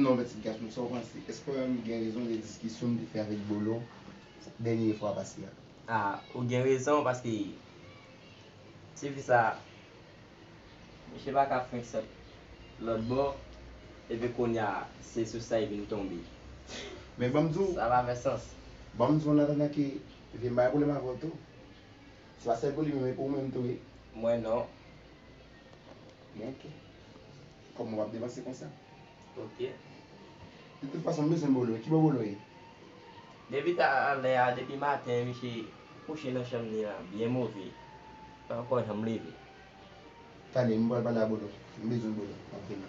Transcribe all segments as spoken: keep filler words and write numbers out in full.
Yon ti gason, sa w panse? Èske w gen rezon de diskisyon m te fè avèk Bolo dènye fwa pase a? Ah, ou gen rezon, paske ti fi sa, misye pa ka fenk sot lòt bò, epi kounye a, se sou sa li vin tonbe. Men ban m di w, Sa pa fè sans. Ban m di w, an atandan ke vin bay pwoblèm avè w tou. Se pa sèl pou li menm, e pou ou menm tou wi. Mwen non. Bon, ok. Kòman w ap depanse konsa? Ok. De tout fason, m bezwen Bolo. Ki bò Bolo ye? Depi talè a, depi maten, misye kouche nan chanm li a, byen move. Pa ankò janm leve. Tande, m pral pale a Bolo. M bezwen Bolo. M ap vini.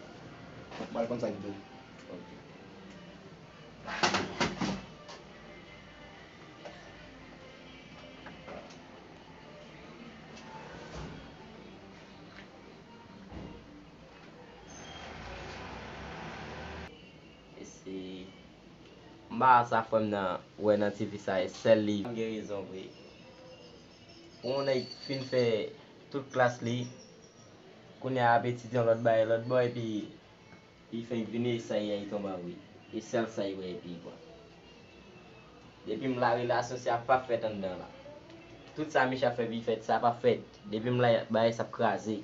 M pral konn sa k gen. Ok. Esi, m pa wè sa frè m nan wè nan ti fi sa, e sèl li. M gen rezon vre. Pou yon nèg fin fè tout klas li, kounye a ap etidye yon lòt bagay lòt bò, epi li fenk vini e sa y a, li tonbe anvi. E sèl sa y wè epi l pran. Depi m la relasyon sa p ap fèt anndan la. Tout sa misye ap fè pi fèt, sa p ap fèt. Depi m la bagay sa ap kraze.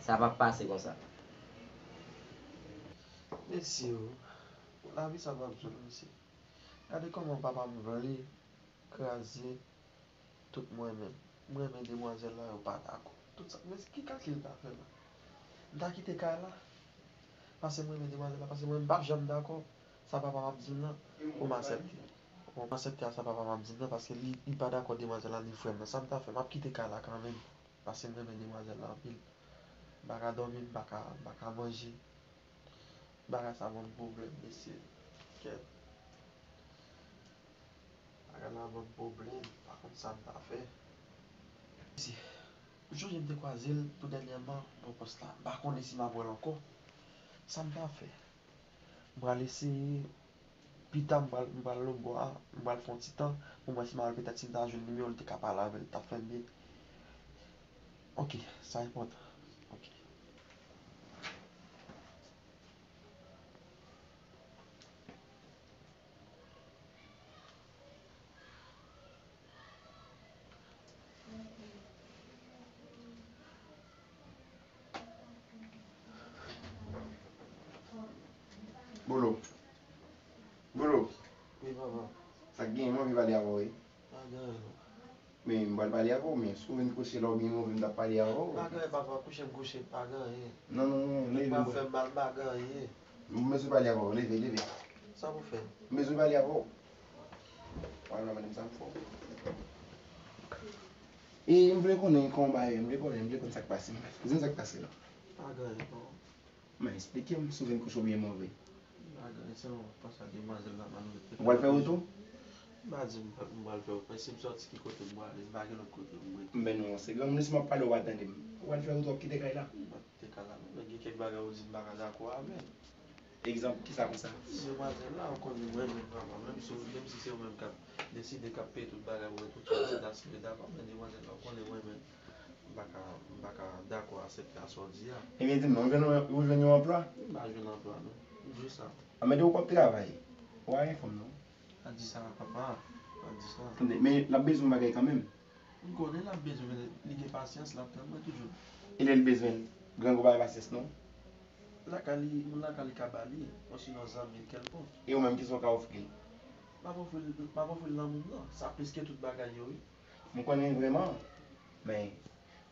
Sa p ap pase konsa. Mesye o, lavi sa m ap jwenn mesye. Gade kòman papa m vle kraze tout mwen menm. M renmen demwazèl la, yo pa dakò. Tout sa, men ki kalkil m ta fè la? M ta kite kay la? Paske m renmen demwazèl la, paske mwen m p ap janm dakò sa papa m ap di m nan pou m aksepte. Bon, m aksepte a sa papa m ap di m nan, paske li, li pa dakò demwazèl la ni frè m nan. Sa m ta fè? M ap kite kay la kanmenm, paske m renmen demwazèl la anpil. M pa ka dòmi, m pa ka, m pa ka manje. Bagay sa ban m pwoblèm, mesye. Kèt. Bagay la ban m pwoblèm, m pa konn sa m ta fè. Mesye, ou sonje m te kwaze l tou dènyèman bò pòs la. M pa konnen si m ap wè l ankò. Sa m ta fè? M pral eseye, pita m pral, m pral lòtbò a, m pral fè yon ti tan pou m wè si m al petèt si m ta jwenn nimewo l, m te ka pale avè l, l t ap fè m byen. Ok, sa enpòtan. Ok. Bolo. Bolo. Wi papa. Sa k genyen, m anvi pale avè w wi. Pa gen anyen non. Men m pral pale avè w, men si w vin kouche la w byen move m t ap pale avè w. Pa gen anyen papa, kouche m kouche, pa gen anyen. Non, non, non, leve. Ou pa fè m mal, pa gen anyen. M bezwen pale avè w, leve, leve. Sa pou fè? M bezwen pale avè w. Wala, madanm, sa m fè w. E m vle konnen kòman w ba ye, m vle konnen, m vle konn sa k pase. Di m sa k pase la. Pa gen anyen, papa. Men esplike m si w vin kouche w byen move. M pa gen anyen, sèlman m ap panse a demwazèl la malere. Ou pral fè wout ou? M pa di m pral fè wout, men si m sòti ki kote m prale, m pa gen lòt kote pou m rete. Men non, se granmoun si m ap pale w pa tande m. Ou pral fè wout ou ap kite kay la? M p ap kite kay la non, men gen kèk bagay ou di m pa ka dakò avè l. Egzanp, kisa konsa? Demwazèl la, ou konnen mwen menm papa, menm si, menm si se ou menm k ap deside k ap peye tout bagay pou mwen, tout sa, m te ta sipoze dakò, men demwazèl la, ou konnen mwen menm. M pa ka, m pa ka dakò aksepte a sa w di a. Ebyen di m non, ou jwenn yon, ou jwenn yon anplwa? M pa jwenn anplwa non. M di w sa. Anmède ou p ap travay. Ou pa gen fanm non? Pa di sa papa, pa di sa. Tande, men l ap bezwen yon bagay kanmenm. M konnen l ap bezwen, men li gen pasyans, l ap tann mwen toujou. E lè l bezwen l, grangou pa gen pasyans non. Lakay li, moun lakay li ka ba li, osinon zanmi l kèlkonk. E ou menm kisa w ka ofri l? M ap ofri l, m ap ofri l lanmou m nan, sa plis ke tout bagay yo wi. M konnen vrèman, men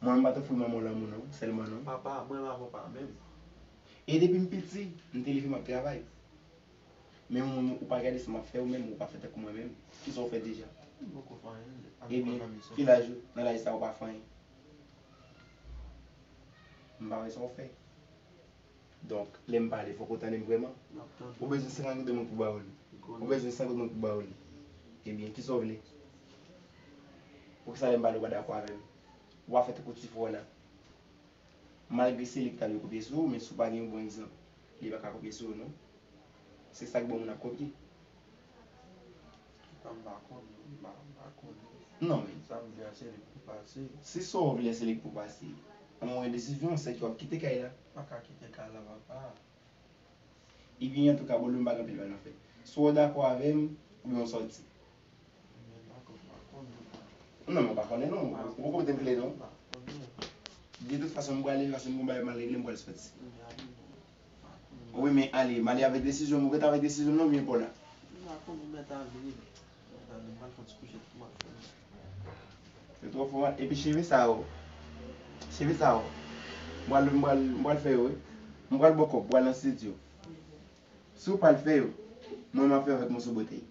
mwen menm m pa t ofri manman w lanmou non, sèlman non. Papa, mwen menm avè w pa menm. E depi m piti, m te leve m ap travay. Men ou menm ou pa gade sa m ap fè, ou menm ou pa fè tankou mwen menm. Kisa w fè deja? M poko fè anyen, avèk yon zanmi sèlman. Ebyen, ki laj ou? Nan laj sa a ou pa fè anyen. M pa wè sa w fè. Donk, lè m pale, fòk ou tande m vrèman. M ap tande w. Ou bezwen senkann goud moun pou ba w li. Ou bezwen san goud moun pou ba w li. Ebyen, kisa w vle? Poukisa lè m pale ou pa dakò avè m? Ou pa fè tankou ti frè w la. Malgre se li ki ta dwe kopye sou ou, men si w pa gen yon bon egzanp, li pa ka kopye sou ou non. Se sa k bon moun ap kopye. Papa, m pa konnen, m pa, m pa konnen. Non, men. Sa m vle a, se li k pou pase. Si sa w vle a, se li k pou pase. An mwen desizyon, se ke w ap kite kay la. M pa ka kite kay la, papa. Ebyen, antouka, Bolo, m pa gen anpil bagay nan fè. Swa w dakò avè m, oubyen w sòti. Non, mwen pa konnen non. Ou poko mete m klè non. De tout fason, m prale, paske m gon bagay m al regle, m pral sòti. Wi, men ale, m ale avèk desizyon m, ou ret avèk desizyon m nan, oubyen pa w la? Yo twò fò, epi cheve sa yo. Cheve sa yo. M pral, m pral, m pral fè yo, wi. M pral bòkò, m pral nan estidyo. Si w pral fè yo, mwen m ap fè avèk moso bòtèy.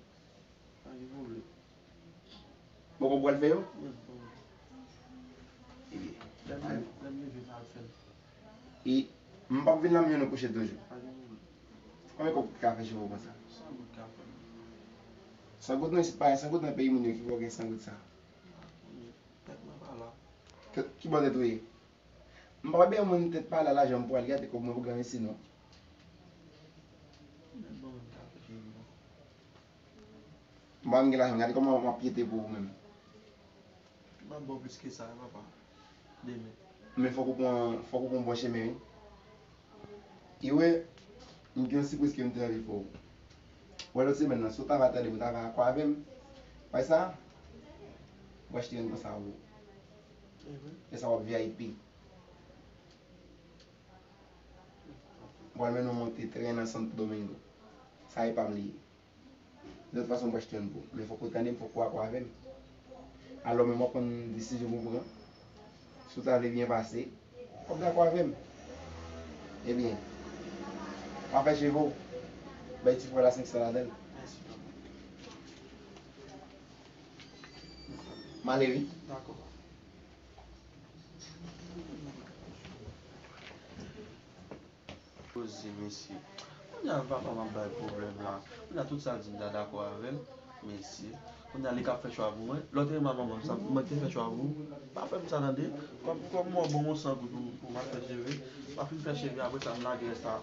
Bòkò w pral fè yo? Ebyen, e m p ap vin la m youn kouche toujou. Konbyen kòb ki ka fè cheve w konsa? San goud non, isit pa gen san goud nan peyi moun yo ki fè w gen san goud sa. Ki bò tèt ou ye? M pa wè byen moun tèt pa la lajan m pou al gate kòb mwen pou granmesi non. M pa menm gen lajan, gade kòman m ap pyete pou ou menm. M ap ba w plis ke sa, papa. Demen. Men fòk ou pran, fòk ou pran bon chemen, wi. Iwe, m gen yon sipriz ke m te anvi fè w. Wè lòt semèn nan, si w ta va tande m, ou ta va dakò avè m. Wè sa? W achte youn konsa pou ou. E sa w ap V I P. M pral mennen w monte tren nan Santo Domingo. Sa e pa m li ye. De tout fason, m pral achte youn pou ou. Men fòk ou tande m, fòk ou dakò avè m. Alò, men m ap pran desizyon pou m pran. Si w ta vle byen pase, w ap dakò avè m. Ebyen, w ap fè cheve w. Bay ti frè la senk san ladan l. M ale wi. Dakò. Poze, mesye. Kounye a papa m ap bay pwoblèm la. Kounye a tout sa l di m ta dakò avè l. Mesye. Kounye a li k ap fè chwa pou mwen. Lè w te renmen manman m sa, mwen te fè chwa pou ou. Pa fè m sa tande. Kòm, kòm mwen bon, mwen san goud pou, pou m ap fè cheve. M ap fin fè cheve, apre sa m lage rès la.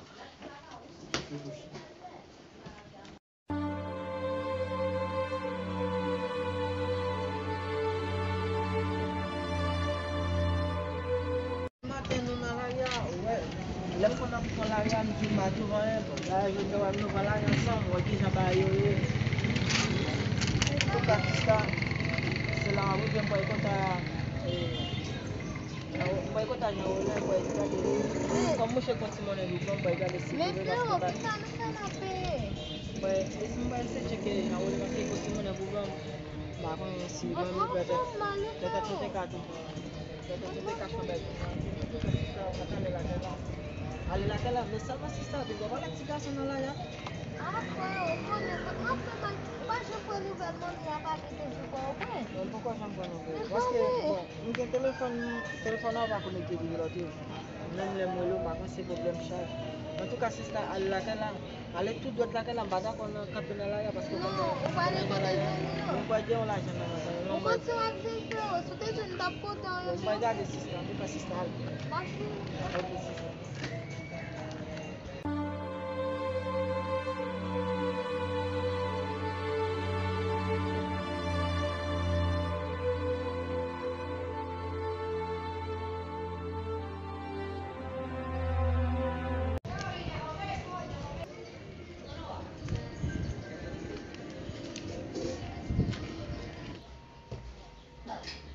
Maten nou nan lari a, ou wè, lè fò n ap pran lari a, m di w m pa twouve anyen, bon, lari a jodi a, w wè, nou pran lari ansanm, w wè kijan bagay yo ye. Antouka, sista, se la m ap rive, m pral konta, e, Mwen kontan jan ou lè, mwen gade. Kòm mouche konn ti monnen pou ban m, mwen gade si. Men freo, kisa nou fè nan peyi? Mwen, mwen eseye tcheke jan ou lè, paske konn ti monnen pou ban m. M pa konnen si ban m pètèt, pètèt nou te ka tou pran. Pètèt nou te ka fè bèl. Antouka, sista, mwen ale lakay la. Ale lakay la, men sèlman sista, depi w pa lè ti gason nan lari a. Ah, freo, ou konnen, mwen, mwen fè mal. Ou pa janm pran nouvèl manmi a, pa gen de jou pa ou pran. Mwen poko janm pran nouvèl. Paske, bon, m gen telefòn, telefòn nan pa konekte depi lòt jou. Menm lè m rele w, m pa konn se pwoblèm chaj. Antouka, sista, ale lakay la. Ale tou dwat lakay la, m pa dakò nan kanpe nan lari a, paske non, ou pral rekontre zanmi yo. Mwen pral gen yon lajan nan men zanmi yo. Ou konn si w ap vin, freo, si w te jwenn, m t ap kontan, wi. Mwen pral gade, sista. Antouka, sista, ale. Mèsi. Ok, sista.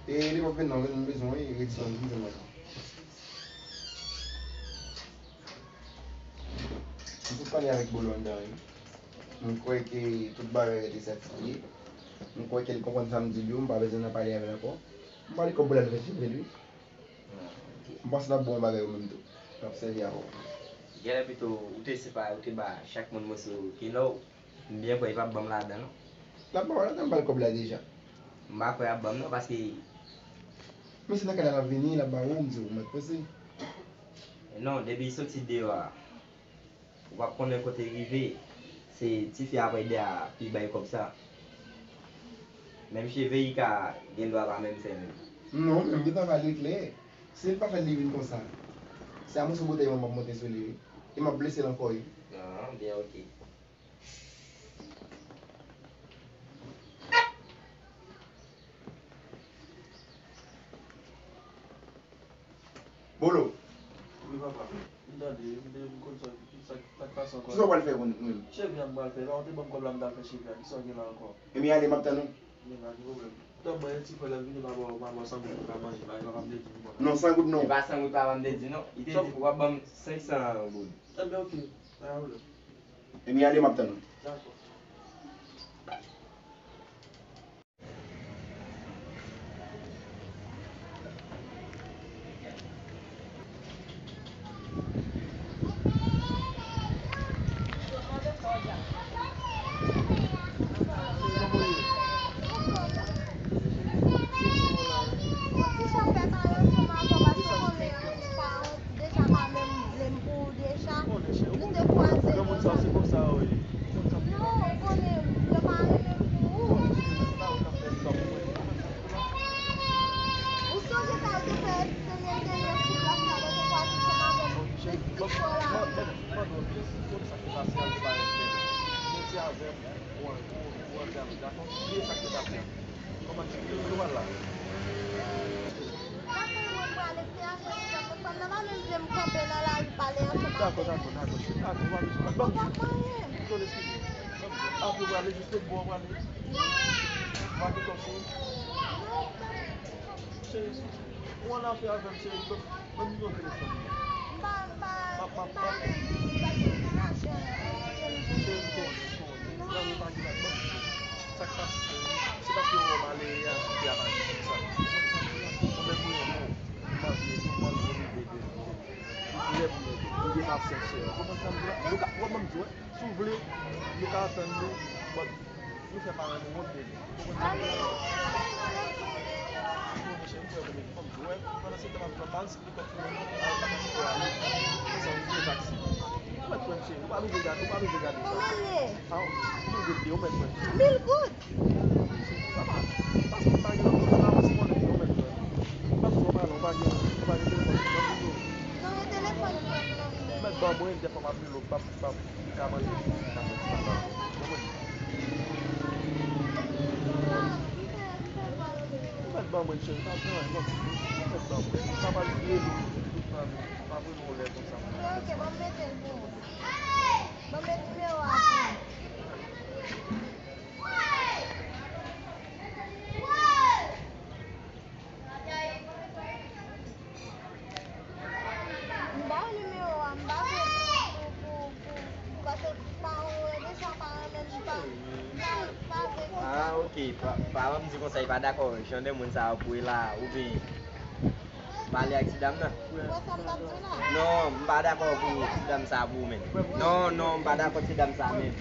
E li p ap vin non, vin m bezwen wi, Redson, vin jwenn mwen non. M sot pale avèk Bolo anndan wi. M kwè ke tout bagay rete satisfè. M kwè ke l konprann sa m di l yo, m pa bezwen nan pale avè l ankò. M ba li kòb pou l al fè cheve l wi. M panse l ap bon bagay ou menm tou. L ap sèvi avè w. Genlè pito ou te separe, ou te ba chak moun moso kenò w. M byen kwè li p ap ban m ladan non. L ap ba w ladan, m ba l kòb la deja. M pa kwè l ap ban m non, paske. Men se nan kay la l ap vini, l ap ba ou, m di w, ou mèt panse. Non, depi l soti deyò a, ou p ap konnen kote l rive. Se tifi a pral de a pi bay kòb sa. Menm cheve li ka gen dwa pa menm fè menm. Non, men m gentan pale klè. Si l pa fè l, li vin konsa. Se a moso bòtèy mwen m ap monte sou li wi. E m ap blese l ankò wi. Ah, byen, ok. Bolo. Wi, papa. M t Tande, m te, m konn sa, sa, sa k pase ankò. Kisa w pral fè, menm? Cheve a m pral fè. Lè w te ban m kòb la, m t al fè cheve a. Kisa w gen la ankò? Ebyen, ale, m ap tann ou. Men pa gen pwoblèm. Tann mwen, ti frè, lè m vini, m a ba w, m a ba w san goud pou w ka manje. Pa, papa m te di m konsa. Non, san goud non. E pa san goud papa m te di non. Li te di w ap ban m senk san goud. Ebyen, oke. Pa gen pwoblèm. Ebyen, ale, m ap tann ou. Dakò. Deja pa menm vle m pou ou deja. Nou te kwaze konsa. Non, ou konnen, yo pa renmen m pou ou. Ou sonje sa yo te fè eksperyans dènye sou plas la, lè te kwaze ansanm avè m. Pitit fò la. Mande yon pyès, ou konnen sa k te pase a, li pa renmen. Mete avè m, ou, ou, ou antre avè m, dakò? Bliye sa k te pase a. Kòman ti frè, kote w al la? Dakò, mwen prale, se afè ti frè m. Fanm nan pa menm vle m kanpe nan lari pale ansanm avè l. Dakò, dakò, dakò, cheri, dakò, ou pa bezwen, ban m di w. Ou pa konn eskize. Ban m di w. Apre w prale, jis lòt bò w prale. Ou pa gen kòb sou ou? Cheri, ou annafè avè m, cheri, ban m, ban m nimewo telefòn mwen. M pa, m pa, m pa, m pa gen, m pa gen lajan. Cheri, m konnen, m konnen. Nan, ou pa gen lajan, ban m di w. Sa k pase, cheri, se paske ou wè w malere a, sou tè a pa gen moun sa. Ou konn sa m di w la? Ou menm ou renmen w, ou marye, ou marye, ou leve de nou. Ou lè pou mwen, ou gen pasyans, cheri. Ou konprann sa m di w la? Nou ka, w ap ban m di w, wi. Si w vle, nou ka antann nou, but nou fè paran nou wont de nou. Ou konprann sa m di w la? Ou konnen, cheri, m kwè w renmen fanm tou, wi. Pandan se tan m ap di w, pa al sipliye kòk pou mwen, al pa sipliye ale. Sa ou vle taksi. Ou mèt kwè m, cheri. Ou pa bezwen gade, ou pa bezwen gade sa. Konbyen l ye? A, mil goud li ye, ou mèt kwè m, cheri. Mil goud? Papa, pase m pa gen lòt moun, pa wè si konnen ki yo mèt fè. M ap di w pa non, ou pa gen, ou pa gen telefòn, ou pa gen telefòn. Non, e telefòn mwen m gen. Ou mèt ban mwen, dèfwa m ap rele w, m ap, m ap, m ka mande, m ka fè ti bagay. Ou konprann? Ou mèt ban mwen, cheri, pa gen anyen, non. Ou mèt ban mwen. M pa pral rele w tout tan, non. M ap rele w lè konsa. Ok, ok, ban m mete l pou ou. Ban m met nimewo a pou ou. M ba w nimewo a, m pa vle pou, pou, pou, pou, paske paran w yo deja pa renmen m, m pa, m pa, m pa vle konsa. Ah, ok. Pa, pa ban m di konsa, li pa dakò jan de moun sa yo pou e la, oubyen pale ak ti dam nan. Ou wè sa m t ap di w la? Non, m pa dakò pou ti dam sa pou ou menm. Non, non, m pa dakò ti dam sa menm.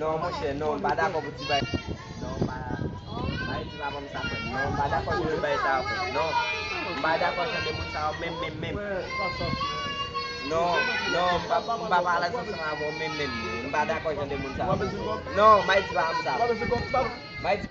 Non, monchè, non, m pa dakò pou ti bay. Non, m pa, bay ti papa m sa frè m. Non, m pa dakò pou ti bay sa frè m. Non, m pa dakò jan de moun sa yo menm, menm, menm. Non, non, m pa, m pa pale ansanm avè w menm, menm. M pa dakò jan de moun sa yo. Non, bay ti papa m sa. Bay ti